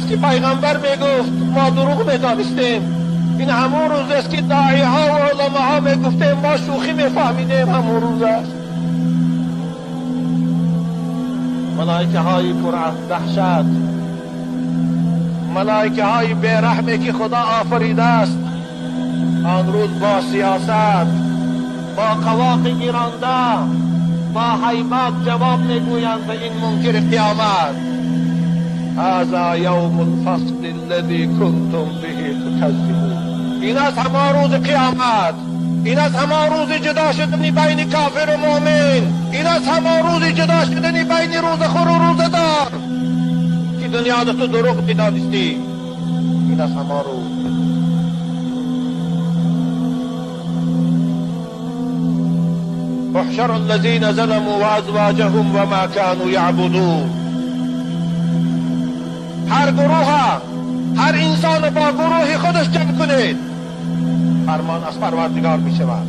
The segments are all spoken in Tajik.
است که پیغمبر میگفت ما دروغ میدانستیم. این همون روز است که داعی ها و علماء ها میگفتیم ما شوخی میفهمیدیم. همون روز است. ملائکه های پر از دهشت، ملائکه های بیرحمی که خدا آفریده است، آن روز با سیاست، با قواق گیرانده، با هیبت جواب میگویند به این منکر قیامت. هذا یوم الفصل الذي کنتم به تکذبون. این از همان روز قیامت، این از همان روز جدا شدن بین کافر و مؤمن، این از همان روز جدا شدن بین روزخور و روزدار که دنیا تو دروغ میدانستی. این از همان روز. احشروا الذين ظلموا وازواجهم وما كانوا يعبدون. هر گروه، هر انسان با گروه خودش جمع کنید. فرمان از پروردگار می شود.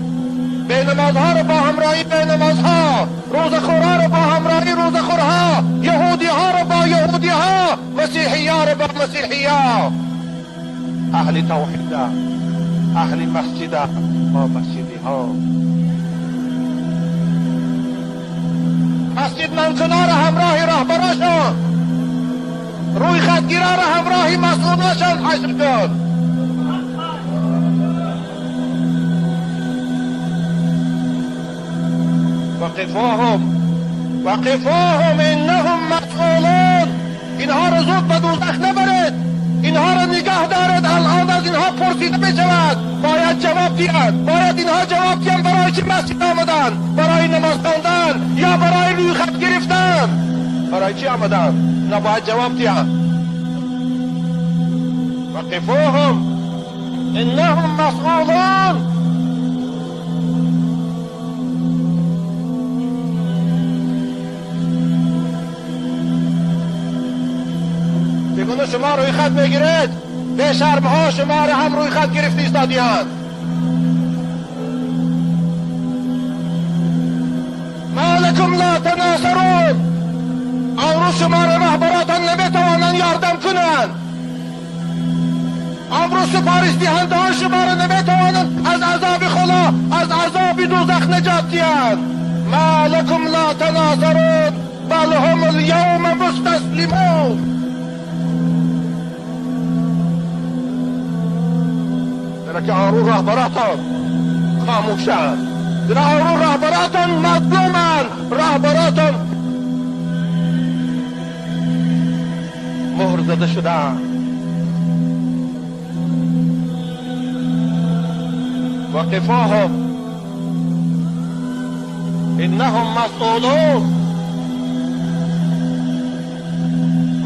به نمازها رو با همراهی به نمازها، روزخورها رو با همراهی روزخورها، یهودی ها رو با یهودی ها، مسیحی ها رو با مسیحی ها، اهل توحید، اهل مسجد با مسجدی ها، مسجد منکنار همراه راهبراشان، روی خطگیران همراهی مسئولاشان حشر کن. وقفوهم وقفوهم انهم مسئولون. اینها رو زود به دوزخ نبرید، اینها رو نگه دارید. الان از اینها پرسیده بشود، باید جواب دیهد، باید اینها جواب دیهند برای چی مسجد آمدن، برای نماز خواندن یا برای روی خط گرفتن، برای چی آمدن؟ نه، باید جواب دیهند. وقفوهم انهم مسئولون. چگونه شما روی خط میگیرید؟ به شرمها شما را هم روی خط گرفته ایستادیند. ما لکم لا تناصرون. آن روز شما را رهبراتان نمیتوانند یاردم کنند. آن روز سپارش دهنده ها شما را نمیتوانند از عذاب خدا، از عذاب دوزخ نجات دهند. ما لکم لا تناصرون بل هم الیوم مستسلمون. زیرا که آن روز رهبراتان خاموشند، زیرا آن روز رهبراتان مظلومند، رهبراتان مهر زده شدند. وقفوهم انهم مسئولون.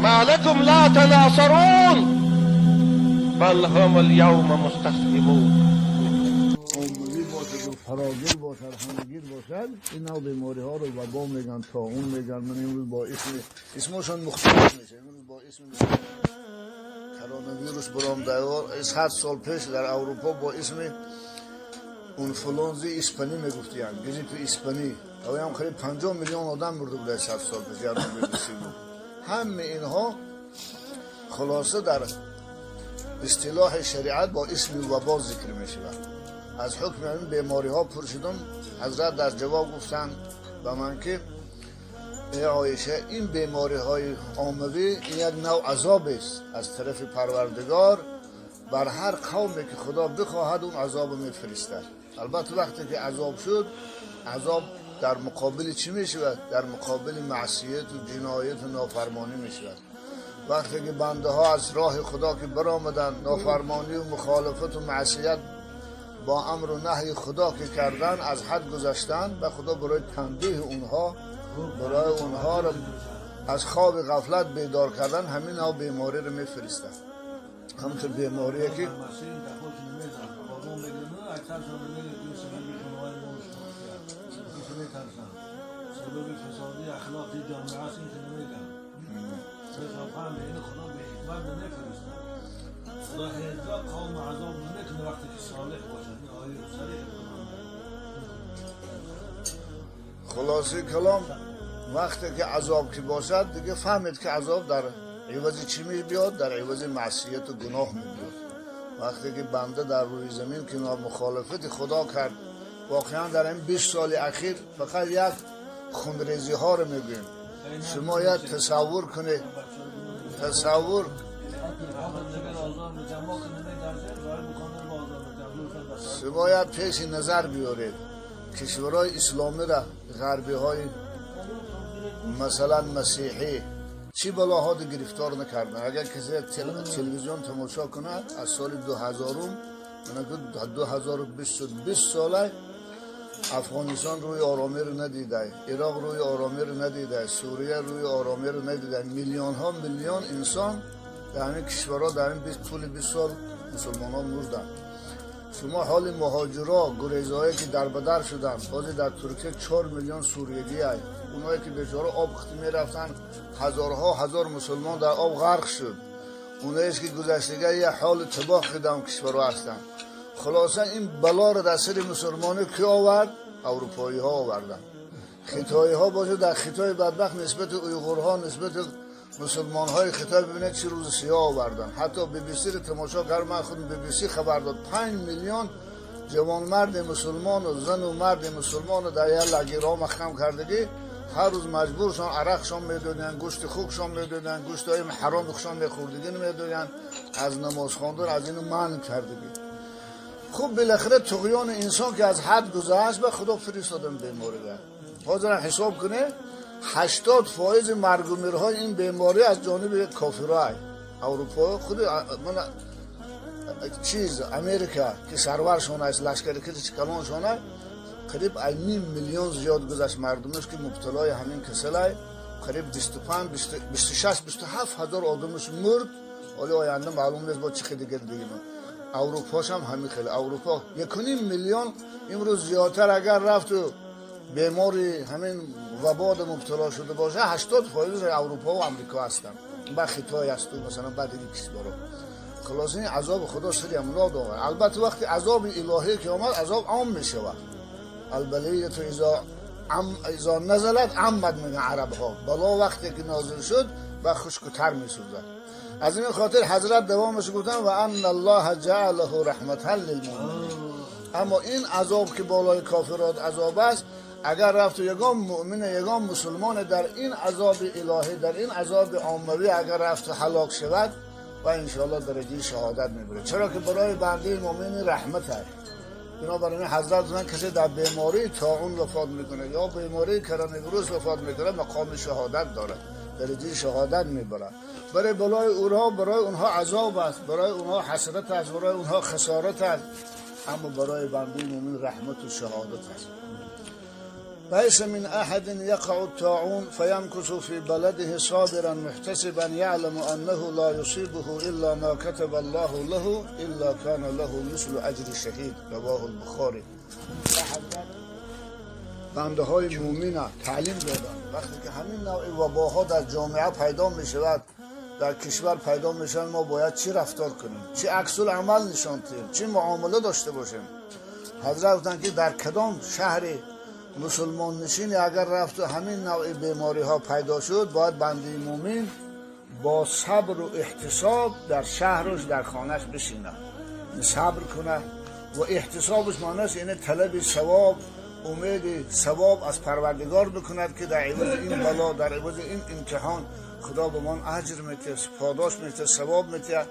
ما لكم لا تناصرون بل هم اليوم مستسلمون. عمومی باشد و فراگیر باشد، همگیر باشد، این نوع بیماری ها رو وبا میگن، طاعون میگن. من امروز با اسمشون مختلف میشه. امروز با اسم کرونا ویروس برام دیوار 100 سال پیش در اروپا با اسم انفلونزی اسپانی میگفتن، گریپ اسپانی. او هم خیلی 50 میلیون آدم مرده بود 100 سال پیش. یادم بود. همه اینها خلاصه در اصطلاح شریعت با اسم وبا ذکر می شود. از حکم این بیماری ها پرسیدم، حضرت در جواب گفتند به من که ای عایشه، این بیماری های عاموی یک نوع عذاب است از طرف پروردگار بر هر قومی که خدا بخواهد اون عذاب میفرستد. البته وقتی که عذاب شد، عذاب در مقابل چی می شود؟ در مقابل معصیت و جنایت و نافرمانی می شود. وقتی که بنده ها از راه خدا که برآمدند، نافرمانی و مخالفت و معصیت با امر و نهی خدا که کردن، از حد گذشتن و خدا برای تنبیه اونها، برای اونها را از خواب غفلت بیدار کردن، همین ها بیماری رو میفرستن. همونطور بیماریه که خلاصه کلام وقتی که عذاب که باشد دیگه فهمید که عذاب در Ивази чӣ мебиёд? Дар ивази маъсияту гуноҳ мебиёд. Вақте ки банда дар рӯи замин ки мухолифати Худо кард, воқеан дар ин 20 соли ахир фақат як хунрезиҳоро мегӯем. Шумо як тасаввур кунед, тасаввур шумо як пеши назар биёред кишварҳои исломиро, ғарбиҳои масалан масеҳӣ чӣ балоҳо гирифтор накарданд. Агар касе телевизион тамошо кунад, аз соли 2000 2020 шуд, 20 сола Афғонистон рӯи оромиро надида, Ироқ рӯи оромиро надида, Сурия рӯи оромиро надида. Миллионҳо миллион инсон дар ҳамин кишварҳо дар ин тӯли 20 сол мусулмонҳо мурданд. Шумо ҳоли муҳоҷиро, гурезаҳое ки дарбадар шуданд, ҳозир дар Туркия 4 миллион суриягӣ ай. Онҳое ки бечора об хити мерафтанд, ҳазорҳо ҳазор мусулмон дар об ғарқ шуд. Онҳоест ки гузаштага як ҳоли табоҳ шуданд кишварҳо ҳастанд. Хулоса ин балоро дар сари мусулмонӣ ки овард? Аврупоиҳо оварданд. Хитоиҳо бошад, дар Хитои бадбахт нисбати уйғурҳо, нисбати мусулмонҳои Хитой бибинед чӣ рӯзи сиёҳ оварданд. Ҳатто BBC-ро тамошо кард, ман худ BBC хабар дод, 5 миллион ҷавонмарди мусулмону зану марди мусулмону дар як лагерҳо маҳкам кардагӣ, ҳар рӯз маҷбуршон арақшон медоданд, гӯшти хукшон медоданд, гӯштҳои ҳароми хушон мехӯрдагӣ медоданд, аз намоз хондан аз ину манъ кардагӣ. Хуб, билахира туғёни инсон ки аз ҳад гузашт, ба Худо фиристодем беморига. Ҳозирам ҳисоб кунед, 80% маргу мирҳои ин беморӣ аз ҷониби кофирҳо. Аврупо, худи чиз Америка ки сарваршон аст, лашкари ки калоншон аст, қариб 0.5 миллион зиёд гузашт мардумаш ки мубталои ҳамин касалай, қариб 25, 26, 27 ҳазор одамаш мурд. Ҳоли оянда маълум нест бо чӣ хел дигар дигар. Аврупош ҳам ҳамин хел. Аврупо 1.5 миллион имрӯз зиёдтар агар рафту бемори ҳамин вабода мубтало шуда бошад, 80% Аврупо ва Амрико ҳастанд, ба Хитой ҳасту масалан баъд диги кишварҳо. Хулоса ин азоби Худо сари ҳамуно дорад. Албатта вақти азоби илоҳӣ ки омад, азоб ом мешавад. Албалияту изо назалат аммад мегӯянд арабҳо. Бало вақте ки нозил шуд ба хушку тар месӯзад. Аз ин хотир ҳазрат давомаш гуфтанд ва анна аллоҳа ҷаалаҳу раҳматан лилмуъминин. Аммо ин азоб ки болои кофирот азоб аст, агар рафту ягон муъмин, ягон мусулмон дар ин азоби илоҳӣ, дар ин азоби оммавӣ агар рафту ҳалок шавад, ва иншоаллоҳ дараҷаи шаҳодат мебарад. Чаро ки барои бандаи муъмин раҳмат аст. Бинобар ин ҳазрат гуфтанд касе дар бемории тоун вафот мекунад ё бемории коронавирус вафот мекунад, мақоми шаҳодат дорад, дараҷаи шаҳодат мебарад. Барои балои ӯро, барои онҳо азоб аст, барои онҳо ҳасрат аст, барои онҳо хасорат аст, аммо барои бандаи муъмин раҳмату шаҳодат аст. ليس من أحد يقع الطاعون فيمكث في بلده صابرا محتسبا يعلم أنه لا يصيبه إلا ما كتب الله له إلا كان له مثل أجر الشهيد. رواه البخاري. بنده های مؤمن تعلیم دادن وقتی که همین نوع وباها در جامعه پیدا می شود، در کشور پیدا می شود، ما باید چی رفتار کنیم، چی عکس العمل نشان دهیم، چی معامله داشته باشیم. حضرت گفتند که در کدام شهر مسلمان نشین اگر رفت و همین نوع بیماری ها پیدا شد، باید بنده مومن با صبر و احتساب در شهرش، در خانهش بشینه، صبر کنه و احتسابش معناش یعنی طلب ثواب، امید ثواب از پروردگار بکند که در عوض این بلا، در عوض این امتحان خدا به من اجر میده، پاداش میده، ثواب میده.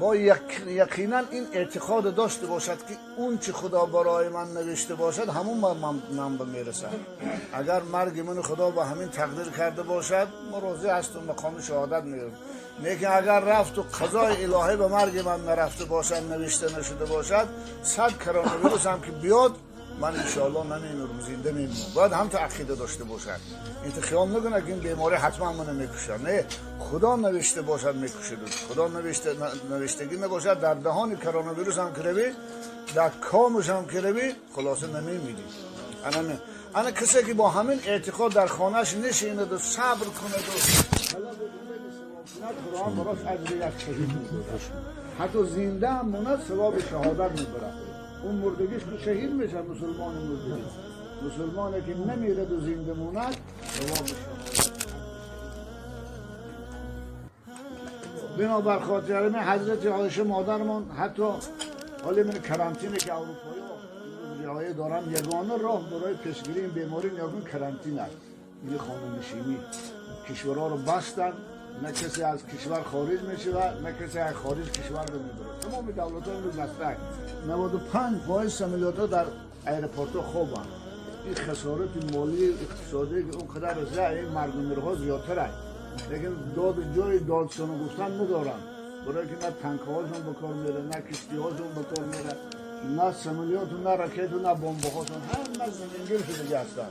با یقینا این اعتقاد داشته باشد که اون چه خدا برای من نوشته باشد همون من به میرسد. اگر مرگ من خدا با همین تقدیر کرده باشد، ما راضی هستم، مقام شهادت میرم. لیکن اگر رفت و قضای الهی به مرگ من نرفته باشد، نوشته نشده باشد، 100 کروناویروس هم که بیاد من انشاءالله نمیمیرم، زنده میمونم. باید هم تا عقیده داشته باشد. این تو خیال نکنه که این بیماری حتما منو میکشه. نه، خدا نوشته باشد میکشه. خدا نوشتگی نباشد، در دهان کروناویروس هم که روی، در کامش هم که روی، خلاصه نمیمیری. انا کسی که با همین اعتقاد در خانهش نشیند و صبر کند و طلب امید ثواب کند، خدا براش اجر یک شهید می‌دهد. حتی زنده هم ماند ثواب شهادت می‌برد. اون مردگیش که شهید میشه، مسلمان مردگی، مسلمانی که نمیرد و زنده موند ثواب شهادت. بنابر خاطر حضرت عایشه مادرمون حتی حالا من کرانتینه که اروپایی ها رعایت دارن، یگانه راه برای پیشگیری این بیماری یگان کرانتین است، یعنی خانه نشینی. کشورها رو بستن، نه کسی از کشور خارج میشه و نه کسی از خارج کشور رو میبره. تمام دولت ها امروز بسته. 95% سملیات ها در ایرپورت ها خوابن. این خسارت مالی اقتصادی که اونقدر زیاد این مرگ و میرها زیادتر است، لیکن داد جای دادشون گفتن ندارن، برای که نه تانک هاشون به کار میره، نه کشتی هاشون به کار میره، نه سملیات، نه راکت، نه بمب هاشون، همه زمینگیر شده هستن.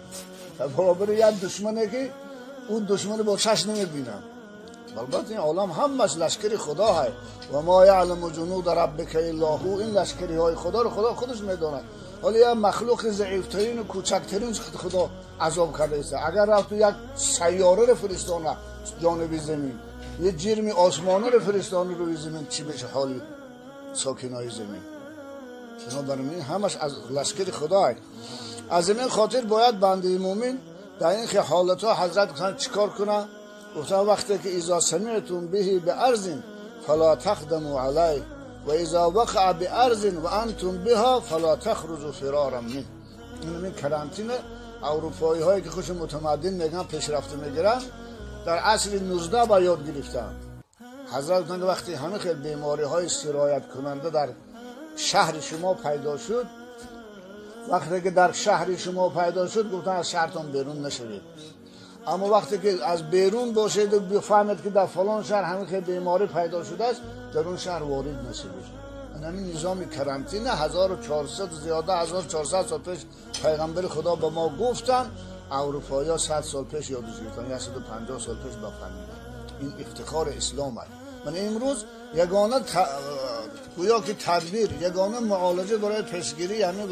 برابر یک دشمنه که اون دشمن با چشم نمیبینن. البته این عالم همش لشکر خدا هست و ما یعلم جنود ربک الا هو. این لشکری های خدا رو خدا خودش میدونه. حالا یک مخلوق ضعیفترین و کوچکترین خدا عذاب کرده است. اگر رفت یک سیاره رو فرستانه جانب زمین، یه جرم آسمانی رو فرستانه روی زمین، چی بشه حال ساکنای زمین؟ بنابراین همش از لشکر خدا هست. از این خاطر باید بنده مومن در این که حالت ها حضرت گفتن چیکار کنه؟ گفتن وقتی که اذا سمعتم به بارض فلا تقدموا علیه و اذا وقع بارض و انتم بها فلا تخرجوا فرارا منه. این کرانتین اروپایی هایی که خوش متمدن میگن پیشرفته میگیرن در عصر 19 با یاد گرفتن. حضرت گفتن وقتی همه خیلی بیماری های سرایت کننده در شهر شما پیدا شد، وقتی که در شهر شما پیدا شد، گفتن از شهرتون بیرون نشوید. اما وقتی که از بیرون باشید و بفهمید که در فلان شهر همین که بیماری پیدا شده است، در اون شهر وارد نشوید. همین نظام کرانتین 1400 زیاده 1400 سال پیش پیغمبر خدا به ما گفتن، اروپایی‌ها 100 سال پیش یادش گرفتن، 150 سال پیش بفهمیدن. این افتخار اسلام است. من امروز یگانه گویا که تدبیر، یگانه معالجه برای پیشگیری همین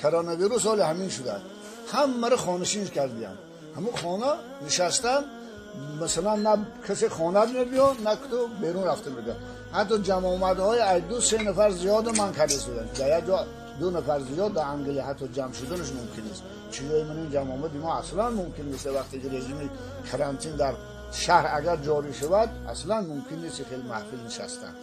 کرونا ویروس حال همین شده. همه رو خانه‌نشین کردن. همون خانه نشستن، مثلا نه کسی خانه میبیاد نه تو بیرون رفته میگه. حتی جمع آمدهای از 2-3 نفر زیاد من کرده شدن. در یک جا 2 نفر زیاد در انگلی حتی جمع شدنش ممکن نیست. چیزای من این جمع آمد ما اصلا ممکن نیست. وقتی که رژیم کرانتین در شهر اگر جاری شود اصلا ممکن نیست خیلی محفل نشستن.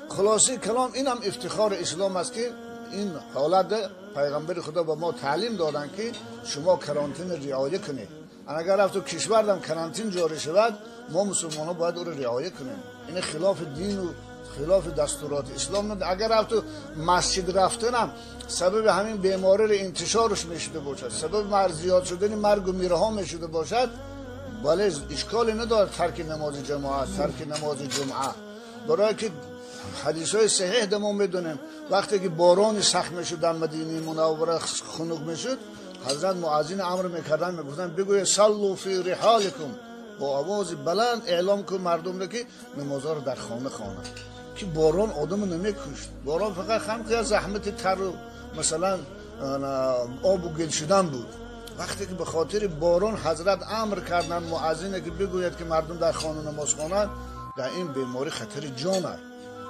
خلاصه کلام اینم افتخار اسلام است که این حالت پیغمبر خدا به ما تعلیم دادن که شما کرانتین رعایت کنید. اگر رفت تو کشور دم کرانتین جاری شود، ما مسلمان ها باید او رو رعایت کنیم. این خلاف دین و خلاف دستورات اسلام نه. اگر رفت تو مسجد رفتنم سبب همین بیماری رو انتشارش میشده باشد، سبب مرگ زیاد شدن مرگ و میرها میشده باشد، ولی اشکالی نداره ترک نماز جماعت، ترک نماز جمعه. برای که حدیث های صحیح دمون میدونیم وقتی که باران سخت میشد در مدینه منوره خنک میشد، حضرت مؤذن امر میکردن، میگفتن بگوی صلوا فی رحالکم، با آواز بلند اعلام کن مردم رو که نمازها رو در خانه خوانند، که باران آدم نمیکشت. باران فقط خم زحمت تر و مثلا آب و گل شدن بود. وقتی که به خاطر باران حضرت امر کردن مؤذن که بگوید که مردم در خانه نماز خوانند، در این بیماری خطر جان است،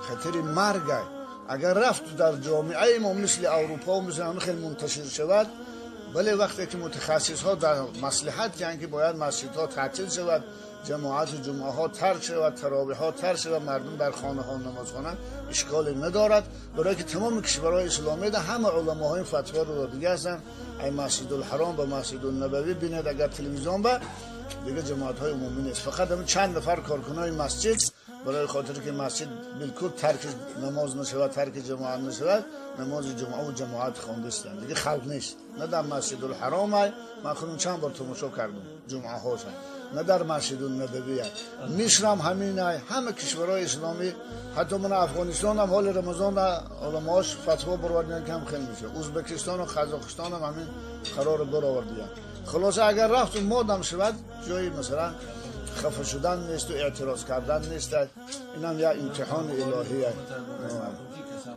خطر مرگ است. اگر رفت در جامعه ما مثل اروپا و مثل همه خیلی منتشر شود، ولی وقتی که متخصص ها در مصلحت یعنی که باید مسجد ها تعطیل شود، جماعت جمعه ها ترک شود، تراویح ها ترک شود، مردم در خانه ها نماز خوانند، اشکالی ندارد. برای که تمام کشورهای اسلامی ده همه علماهای فتوا رو داده هستند. ای مسجد الحرام و مسجد النبوی ببینید، اگر تلویزیون به دیگه جماعت های عمومی نیست، فقط هم چند نفر کارکنای مسجد برای خاطر که مسجد بالکل ترک نماز نشود، ترک جماعت نشود، نماز جمعه و جماعت خوانده استند، دیگه خلق نیست. نه در مسجد الحرام، من خودم چند بار تماشا کردم جمعه هاشم، نه در مسجد النبوی، مصر هم همینه، همه کشورهای اسلامی، حتی من افغانستان هم حال رمضان علماش فتوا برآوردن که هم خیلی میشه، ازبکستان و قزاقستان هم همین قرار برآوردن. خلاصه اگر رفت و مادم شود جایی مثلا خفه شدن نیست و اعتراض کردن نیست، اینم یه امتحان الهیه.